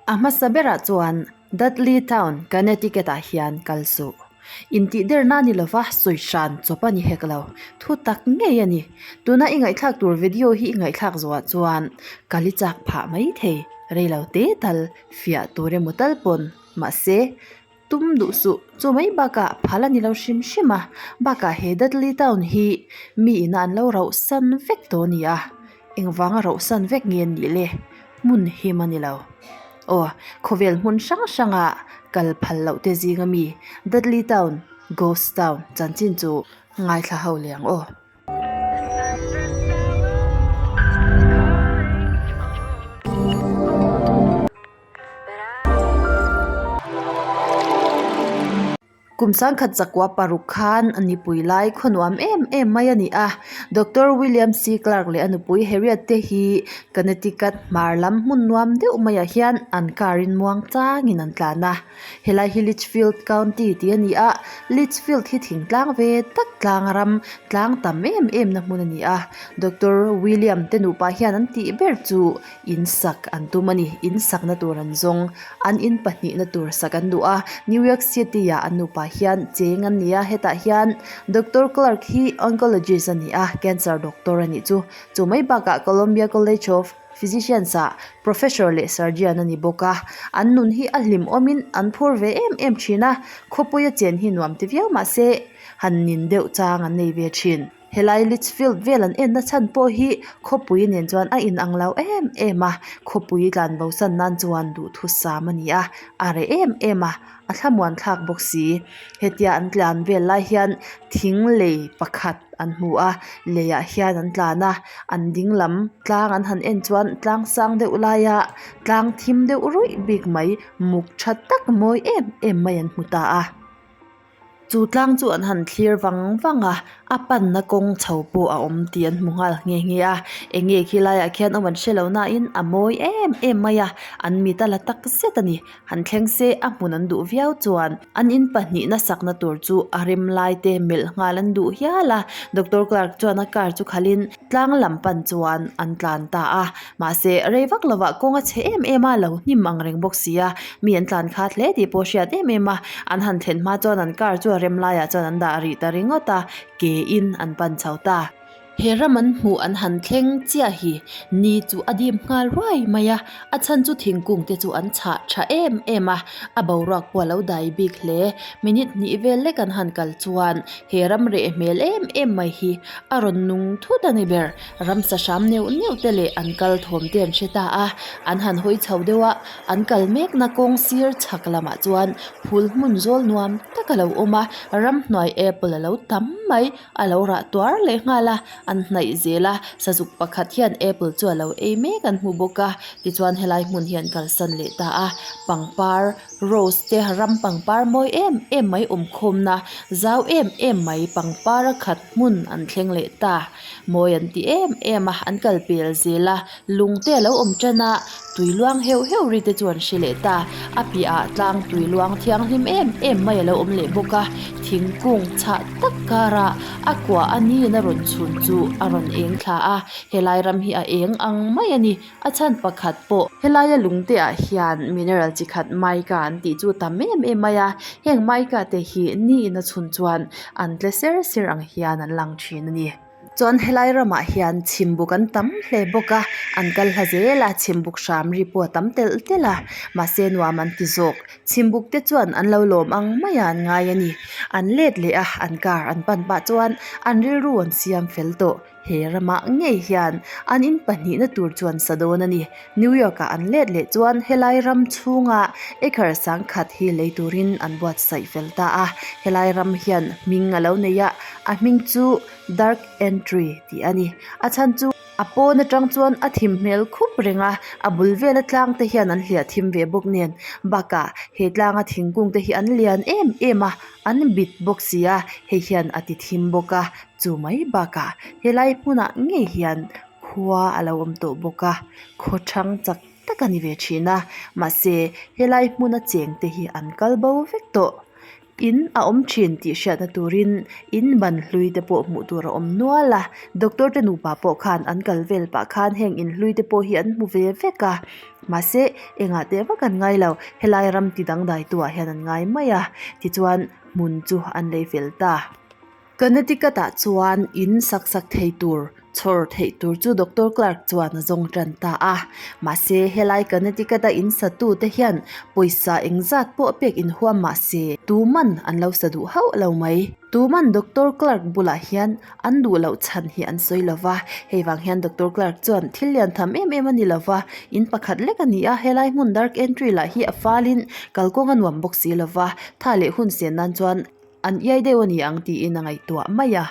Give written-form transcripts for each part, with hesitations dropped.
A hmasa berah chuan Dudley Town, Connecticut-ah hian kal suh. Intihderna a ni lova, sawi hran chawp a ni hek lo. Thu tak ngei a ni. Tuna i ngaihthlak tur video hi i ngaihthlak zawhah chuan kal i chak phah mai thei. Rei lo te tal fiah tur emaw tal pawn. Mahse, tum duh suh. Chu mai bakah phal a ni lo hrim hrim a. Bakah he Dudley Town hi mi ina an lo rauh san vek tawh a ni a. Engvanga rauh san vek nge an nih le? Hmun him a ni lo. Aw, khawvel hmun hrang hranga kal phal loh te zinga mi Dudley Town, Ghost Town, chanchin chu ngaithla ho leh ang aw. Kum sangkhat zakua paruk khan nipui lai khaw nuam em em mai a ni a. Doctor William C Clark leh a nupui Harriet te hi Connecticut hmar lam hmun nuam deuh maiah hian an car in muang changin an tlan a. Helai hi Litchfield County tih a ni a, Litchfield hi thingtlang ve tak tlang ram tlang tam em em na hmun a ni a. Doctor William te nupa hian an tih ber chu In sak an tum a ni. In sakna tur an zawng. An in pahnihna tur sak an duh a. New York City ah an nupa hian cheng an ni a. Hetah hian Doctor Clark hi oncologist a ni a, cancer doctor a nih chu. Chu mai bakah Columbia College of Physicians ah professor leh surgeon a ni bawk a. An nun hi a hlim awmin an phur ve em em thin a. Khawpuia chen hi nuam ti viau mahse han nin deuh chang an nei ve thin. Helai Litchfield vel an enna chhan pawh hi khawpui nen chuan a inang lo em em a, khawpui tlan bo san nan chuan duhthusam a ni a, a reh em em a, a thlamuan thlak bawk si. Hetia an tlan vel lai hian thing lei pakhat an hmu a, leiah hian an tlan a, an ding lam tlang an han en chuan tlang sang deuh laia tlang thim deuh ruih bik mai muk tha tak mawi em em mai an hmu ta a. Chu tlang chu an han thlir vang vang a, a panna kawng chho pawh a awm tih an hmu nghal nghe nghe a. Eng nge khi laiah khian awm an hre lo nain a mawi em em mai a, an mit a la tak zet a ni. Han thleng se a hmun an duh viau chuan an in pahnihna sakna tur chu a rem lai te melh nghal an duh hial a. Doctor Clark chuan a car chu khalhin tlang lam pan chuan an tlan ta a, mahse rei vak lovah kawng a chhe em em a, lo hnim ang reng bawk si a. Mi an tlan khat hle tih pawh hriat em em a, an han thlen hma chuan an car chu a rem laiah chuan an dah rih ta ringawt a, ke in an pan chho ta. He ram an hmuh an han thleng chiah hi ni chu a dim nghal ruai mai a, a chhan chu thingkung te chu an chhah tha em em a, a boruak pawh a lo dai bik hle. Minute hnih vel lek an han kal chuan he ram reh hmel em em mai hi a rawn nung thut a ni ber. Ramsa hram neuh neuh te leh an kal thawm te an hre ta a, an han hawi chho deuh a, an kal mekna kawng sir chhak lamah chuan phul hmun zawl nuam tak a lo awm a, ramhnuai apple a lo tam mai, a lo rah tuar leh nghal a, an hnaih zel a, sazuk pakhat hian apple chu a lo ei mek an hmu bawk a, tichuan helai hmun hi an kalsan leh ta a, pangpar Rose te ram pangpar mawi em em mai awmkhawmna zau em em mai pangpar a khat hmun an thleng leh ta. Mawi an ti em em a, an kal pel zel a, lung te a lo awm tan a, tui luang heuh heuh ri te chu an hre leh ta. A piahah tlang tui luang thianghlim em em mai a lo awm leh bawk a, thingkung chhah tak karah a kua a niin a rawn chhun chu a rawn eng thla a, helai ram hi a eng ang mai a ni. A chhan pakhat pawh helaia lungte ah hian mineral chi khat mica an tih chu tam em em mai a heng mica te hi ni in a chhun chuan an tle ser ser ang hian an lang thin a ni. Chuan helai ramah hian chhimbuk an tam hle bawk a an kal hla zel a chhimbuk hram ri pawh a tam telh telh a mahse nuam an ti zawk chhimbuk te chuan an lo lawm ang mai a an ngai a ni an let leh a an car an pan pah chuan an rilru an siam fel tawh. He ramah ngei hian an in pahnihna tur chuan sa dawn a ni. New York ah an let leh chuan helai ram chhunga acre sangkhat hi lei turin an buatsaih fel ta a. Helai ram hian hming a lo nei a, a hming chu Dark Entry tih a ni. A chhan chu a pawn atang chuan a thim hmel khup reng a, a bul vela tlang te hian an hliah thim ve bawk nen. Bakah he tlanga thingkung te hi an lian em em a, an bit bawk si a, hei hian a ti thim bawk a. Chu mai bakah helai hmunah ngei hian khua a lo awm tawh bawk a khaw thang chak tak a ni ve thin a mahse helai hmuna cheng te hi an kal bo vek tawh. In a awm thin tih hriatna turin in ban hlui te pawh hmuh tur a awm nual a doctor te nupa pawh khan an kal vel pah khan heng in hlui te pawh hi an hmu ve vek a mahse engah teh vak an ngai lo helai ram ti dangdai tu ah hian an ngai mai a tichuan hmun chu an lei fel ta. Connecticut ah chuan in sak sak thei tur chhawr theih tur chu Doctor Clark chuan a zawng tan ta a. Mahse helai Connecticut a in sa tu te hian pawisa engzat pawh pek inhuam mahse tuman an lo sa duh hauh lo mai. Tuman Doctor Clark bulah hian an duh loh chhan hi an sawi lo va, hei vang hian Doctor Clark chuan thil lian tham em em a ni lo va, in pakhat lek a ni a, helai hmun dark entry lah hi a falin kalkawng a nuam bawk si lo va, tha leh hun sen nan chuan An iai deuh a ni ang tiin a ngaihtuah mai a.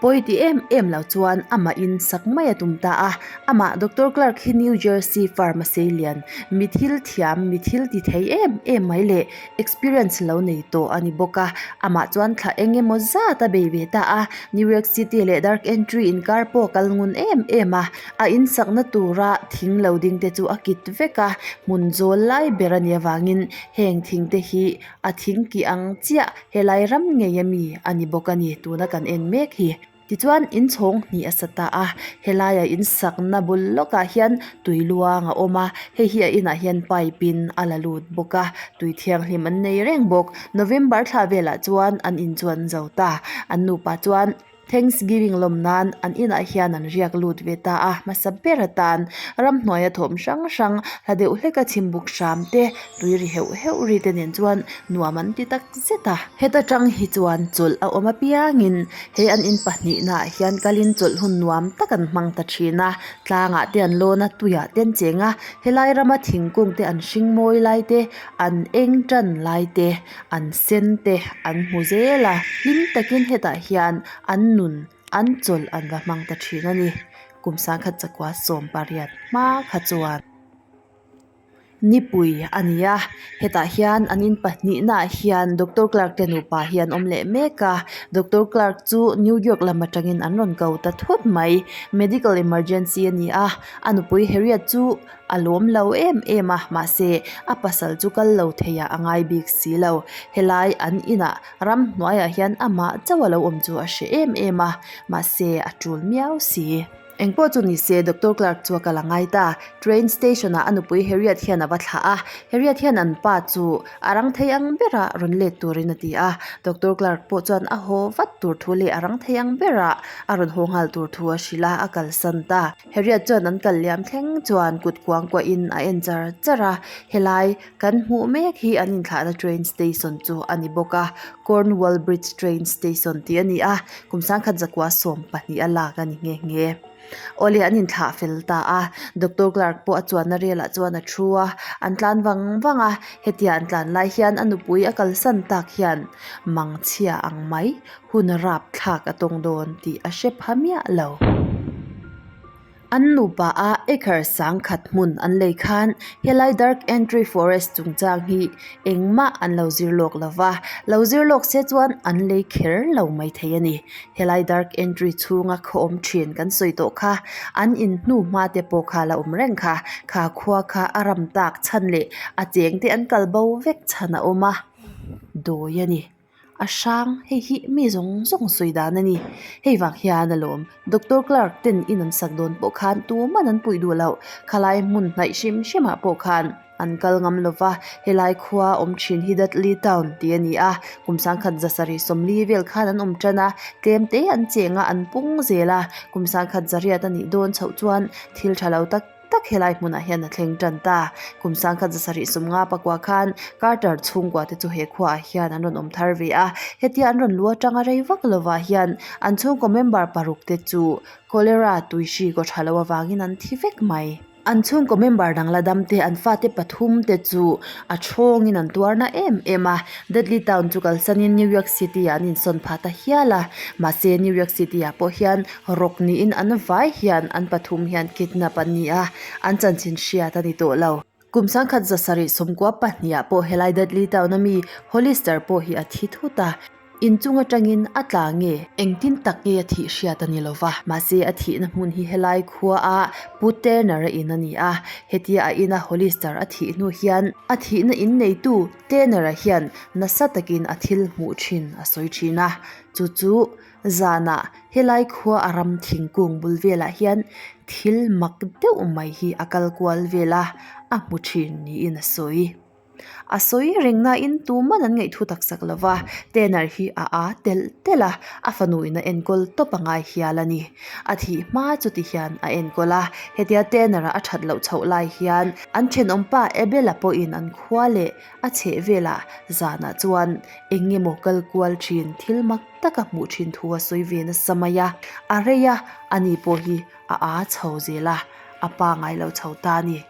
Pawi ti em em lo chuan amah in sak mai a tum ta a. Amah Doctor Clark hi New Jersey farm a sei lian, mi thil thiam, mi thil ti thei em em mai leh experience lo nei tawh a ni bawk a. Amah chuan thla eng emaw zat a bei ve ta a. New York City leh Dark Entry inkar pawh a kal ngun em em a. A in sakna tura thing lo ding te chu a kit vek a, hmun zawl lai ber a nih avangin heng thing te hi A thing ki ang chiah helai ram ngei a mi a ni bawk a ni tuna kan en mek hi. Tichuan inchhawng hnih a sa ta a, helaia in sakna bul lawkah hian tui luang a awm a, hei hi a inah hian pipe in a la lut bawk a, tui thianghlim an nei reng bawk. November thla velah chuan an in chu an zo ta, an nupa chuan. Thanksgiving lawm nan an inah hian an riak lut ve ta a, hmasa ber atan ramhnuaia thawm hrang hrang hla deuh hleka chhimbuk hram te tui ri heuh heuh ri te nen chuan nuam an ti tak zet a. Heta tang hi chuan chawlh a awm apiangin he an in pahnihnaah hian kalin chawlh hun nuam tak an hmang ta thin a, tlangah te an lawn a, tuiah te an cheng a, helai rama thingkung te an hring mawi lai te, an eng tan lai te. An sen te an hmu zel a, hlim takin hetah hian an nun an chawlh an va hmang ta thin a ni. Kum sangkhat chakua 18 hma kha chuan nipui a ni a, hetah hian an in pahnihnaah hian Doctor Clark te nupa hi an awm leh mek a, Doctor Clark chu New York lam atangin an rawn ko ta thut mai. Medical emergency a ni a, a nupui Harriet chu. A lawm lo em em a, mahse a pasal chu kal lo theiah a ngai bik si lo. Helai an inah ramhnuaiah hian amah chauh a lo awm chu a hre em em a, mahse a tul miau si. Engpawh chu ni se Doctor Clark chu a kal a ngai ta. Train station ah a nupui Harriet hian a va thlah a, Harriet hian an pa chu a rang thei ang berah rawn let turin a ti a. Doctor Clark pawh chuan a haw vat tur thu leh a rang thei ang berah a rawn haw nghal tur thu a hrilh a, a kalsan ta. Harriet chuan an kal liam thleng chuan kut kuang kuah in a en char char a, helai kan hmuh mek hi an inthlahna train station chu a ni bawk a, Cornwall Bridge train station tih a ni a, kum sangkhat zakua 12 a lak a ni nghe nghe. Awle an inthlah fel ta a, Doctor Clark pawh a chuanna relah chuan a thu a, an tlan vang vang a, hetia an tlan lai hian a nupui a kalsan tak hian mangchhia ang mai Hun rapthlak a tawng dawn tih a hre pha miah lo. An nupa a acre sangkhat hmun an lei khan helai Dark Entry Forest chungchang hi engmah an lo zir lawk lo va, lo zir lawk se chuan an lei kher lo mai thei a ni. Helai Dark Entry chhunga khaw awm thin kan sawi tawh kha an in hnu hma te pawh kha la awm reng kha, kha khua kha a ram tak chhan leh a cheng te an kal bo vek chhan a awm a, dawi a ni. A hrang, hei hi mi zawng zawng sawi dan a ni. Hei vang hian alawm Doctor Clark ten in an sak dawn pawh khan tuman an puih duh loh. Khalai hmun hnaih hrim hrim ah pawh khan an kal ngam lo va, helai khua awm thin hi Dudley Town tih a ni a, kum sangkhat zasarih sawmli vel khan an awm tan a, tlem te an cheng a an pung zel a, kum sangkhat zariat a nih dawn chhoh chuan thil tha lo tak tak helai hmunah hian a thleng tan ta. Kum sangkhat zasarih sumnga pakua khan Carter chhungkua te chu he khuaah hian an rawn awm thar ve a, hetia an rawn lu atanga rei vak lovah hian an chhungkaw member paruk te chu cholera tui hri kaw tha lo avangin an thi vek mai. An chhungkaw member dang la dam te an fate pathum te chu a thawngin an tuar na em em a, Dudley Town chu kalsanin New York City ah an insawn phah ta hial a, mahse New York City ah pawh hian Rawk niin an vai hian an pathum hian kidnap an ni a, an chanchin hriat a ni tawh lo. Kum sangkhat 794 ah pawh helai Dudley Town a mi Hollister pawh hi a thi thut a. Inchung atangin a tla nge? Engtin tak nge a thih hriat a ni lo va. Mahse a thihna hmun hi helai khua a Pu Turner-a in a ni a. Hetia a ina Hollister a thih hnu hian a thihna in neitu Turner-a hian nasa takin a thil hmuh thin a sawi thin a. Chu chu zanah helai khua a ram thingkung bul velah hian thil mak deuh mai hi a kal kual vel a, a hmu thin niin a sawi. A sawi reng nain tuman an ngaihthu tak sak lo va, Tanner hi a â telh telh a, a fanuin a enkawl tawp a ngai hial a ni. A thih hma chu ti hian a enkawl a, hetia Tanner-a a that loh chhoh lai hian an thenawmpa Abel-a pawhin an khua leh a chheh velah zanah chuan eng emaw kal kual thin thil mak taka hmuh thin thu a sawi ve nasa mai a, a rei a, ani pawh hi a â chho zel a, a pa ngai lo chho ta a ni.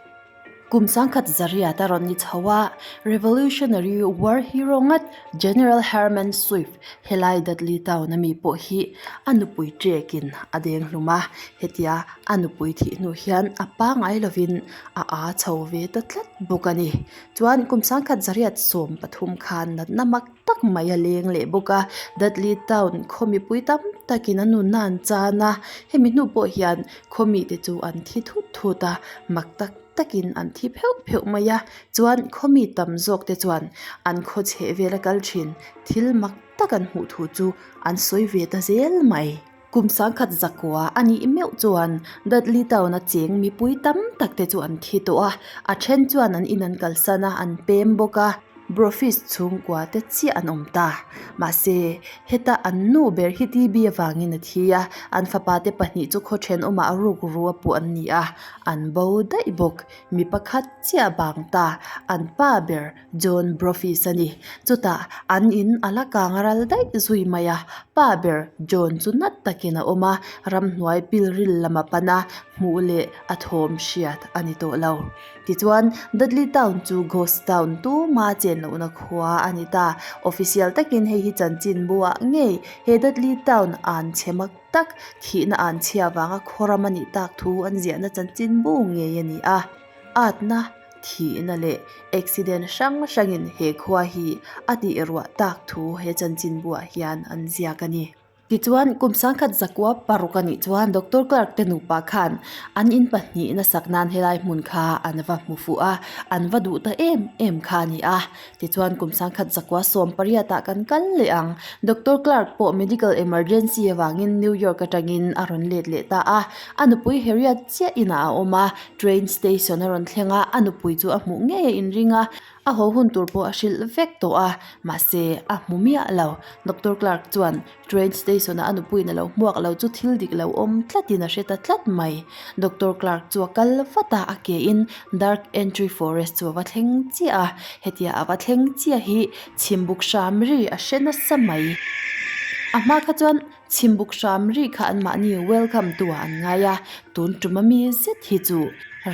Kum sangkhat zariat a rawn ni chho a, Revolutionary War hero ngat General Herman Swift helai Dudley Town ami pawh hi a nupui ṭekin a deng hlum a, hetia a nupui thih hnu hian a pangngai lovin a aa chho ve ta tlat bawk a ni. Chuan kum sangkhat zariat 13 khan natna mak tak mai a leng leh bawk a, Dudley Town khaw mipui tam takin a nunna an chan a, hemi hnu pawh hian khaw mite chu an thi thut thut a, mak tak takin an thi pheuh pheuh mai a, chuan khaw mi tam zawk te chuan an khaw chheh vel a kal thin thil mak tak an hmuh thu chu an sawi ve ta zel mai. Kum sangkhat zakua a nih meuh chuan Dudley Town a cheng mipui tam tak te chu an thi tawh a, a then chuan an in an kalsan a, an pem bawk a. Brofist chhungkua te chiah an awm ta. Mahse, heta an nu ber hi TB avangin a thi a, an fapa te pahnih chu khaw thenawmah a ruk ru a puh an ni a, an bo daih bawk. Mi pakhat chiah bang ta, an pa ber John Brofist a ni. Chutah, an in a la kang ral daih zui mai a, pa ber John chu nat takin a awm a, ramhnuai pilril lam a pan a, hmuh leh a thawm hriat a ni tawh lo. Tichuan, Dudley Town chu ghost town tuma chen lohna khua a ni ta. Official takin hei hi chanchinbu-ah ngei he Dudley Town an chhe mak tak, thihna an chhia vanga khawram a nih tak thu an ziahna chanchinbu ngei a ni a. Atna, thihna leh accident hrang hrangin he khua hi a tih ruah tak thu he chanchinbu-ah hian an ziak a ni. Tichuan, kum sangkhat zakua paruk a nih chuan Doctor Clark te nupa khan an in pahnih nasak nan helai hmun kha an va hmu fuh a, an va duh ta em em kha a ni a. Tichuan, kum sangkhat zakua sawm pariatah kan kal leh ang. Doctor Clark pawh medical emergency avangin New York atangin a rawn let leh ta a. A nupui Harriet chiah inah a awm a, train station a rawn thleng a, a nupui chu a hmuh ngei a inring a. A haw hun tur pawh a hrilh vek tawh a, mahse a hmu miah lo. Doctor Clark chuan train station-a a nupuiin a lo hmuak lo chu thil dik lo awm tlatin a hre ta tlat mai. Doctor Clark chu a kal vat a, a kein Dark Entry Forest chu a va thleng chiah a. Hetia a va thleng chiah hi chhimbuk hram ri a hre nasa mai. A hma kha chuan Chhimbuk hram ri kha anmahni welcome tu ah an ngai a, tun tum ami zet hi chu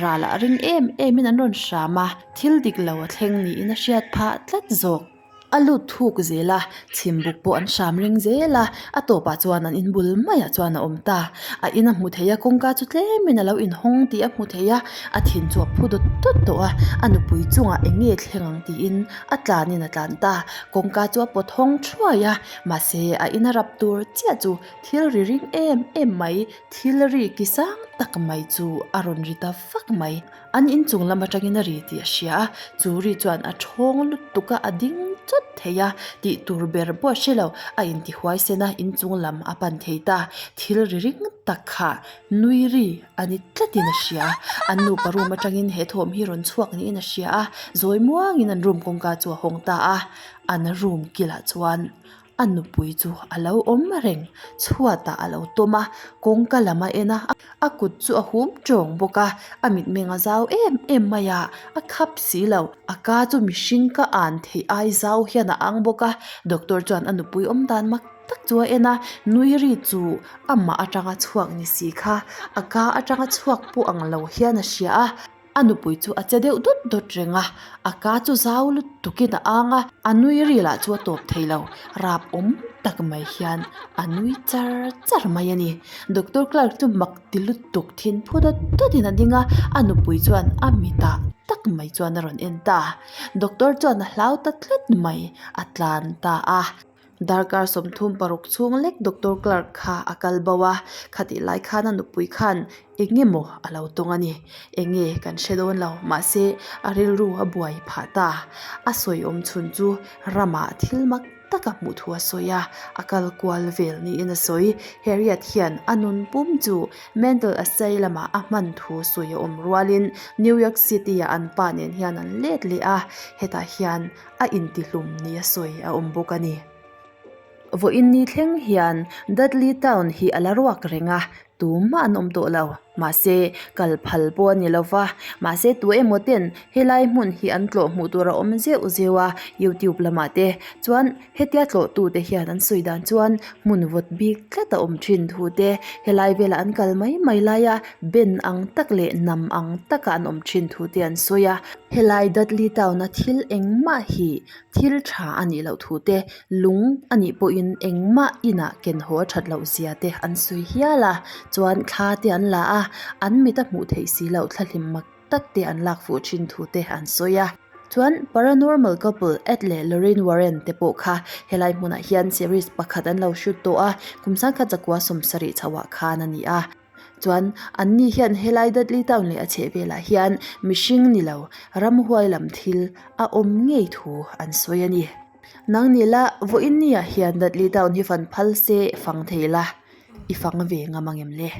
ral ah ring em em in an rawn hram a, thil dik lo a thleng niin a hriat phah tlat zawk. A lut thuk zel a, chhimbuk pawh an hram ring zel a, a tawpah chuan an inbul maiah chuan a awm ta. A in a hmu thei a, kawngka chu tlemin a lo inhawng tih a hmu thei a, a thin chu a phu dawt dawt tawh a, a nupui chungah eng nge thleng ang tiin a tlanin a tlan ta. Kawngka chu a pawt hawng thuai a. Mahse, a ina rap tur chiah chu thil ri ring em em mai, thil ri ki sang tak mai chu a rawn ri ta vak mai. An inchung lam atangin a ri tih a hria a, chu ri chuan a thawng lutuk a, a ding chawt thei a, tih tur ber pawh a hre lo, a intihuai sen a, inchung lam a pan thei ta. Thil ri ring tak kha nui ri a ni tlatin a hria a, an nupa room atangin he thawm hi rawn chhuak niin a hria a, zawi muangin an room kawngka chu a hawng ta a. An room kilah chuan a nupui chu a lo awm reng, chhuatah a lo tawm a, kawngka lam a en a, a kut chu a hum tawng bawk a, a mitmeng a zau em em mai a, a khap si lo, a ka chu mihring ka an theih ai zau hian a ang bawk a, doctor chuan a nupui awm dan mak tak chu a en a, nui ri chu amah atanga chhuak ni si kha, a ka atanga chhuak pawh ang lo hian a hria a. A nupui chu a che deuh dawt dawt reng a, a ka chu zau lutukin a ang a, a nui ri lah chu a tawp thei lo, rap awm tak mai hian a nui char char mai a ni. Doctor Clark chu mak ti lutuk thin phu dawt dawtin a ding a, a nupui chuan a mitah tak mai chuan a rawn en ta. Doctor chuan a hlau ta tlat mai, a tlan ta a. Darkar 36 chhung lek Doctor Clark kha a kal bo a, khatih lai khan a nupui khan eng emaw a lo tawng a ni. Eng nge kan hre dawn lo, mahse a rilru a buai phah ta. A sawi awm chhun chu ramah thil mak taka hmuh thu a sawi a, a kal kual vel niin a sawi. Harriet hian a nun pum chu Mental Asylum-ah a hman thu sawi a awm rualin New York City-ah an pa nen hian an let leh a, hetah hian a intihlum ni a sawi a awm bawk a ni. Vawiin ni thleng hian Dudley Town hi a la ruak reng a, tumah an awm tawh lo. Mahse, kal phal pawh a ni lo va. Mahse, tu emaw ten helai hmun hi an tlawh hmuh tur a awm zeuh zeuh a, YouTube lamah te chuan hetia tlawhtute hian an sawi dan chuan hmun vawt bik tlat a awm thin thu te, helai velah an kal mai mai laia ben ang tak leh nam ang taka an awm thin thu te an sawi a. Helai Dudley Town-a thil engmah hi thil tha a nih loh thu te, lung a nih pawhin engmah inah ken haw a that loh zia te an sawi hial a, chuan thla te an la a, an mit a hmuh theih si loh thlahlim mak tak te an lak fuh thin thu te an sawi a. Chuan Paranormal couple Ed leh Lorraine Warren te pawh kha helai hmunah hian series pakhat an lo shoot tawh a, kum 1970 chhoah khan a ni a. Chuan anni hian helai Dudley Town leh a chhehvelah hian mihring ni lo ramhuai lam thil a awm ngei thu an sawi a ni. Nang ni la, vawiin niah hian Dudley Town hi fan phal se fang thei la, i fang ve ngam ang em le?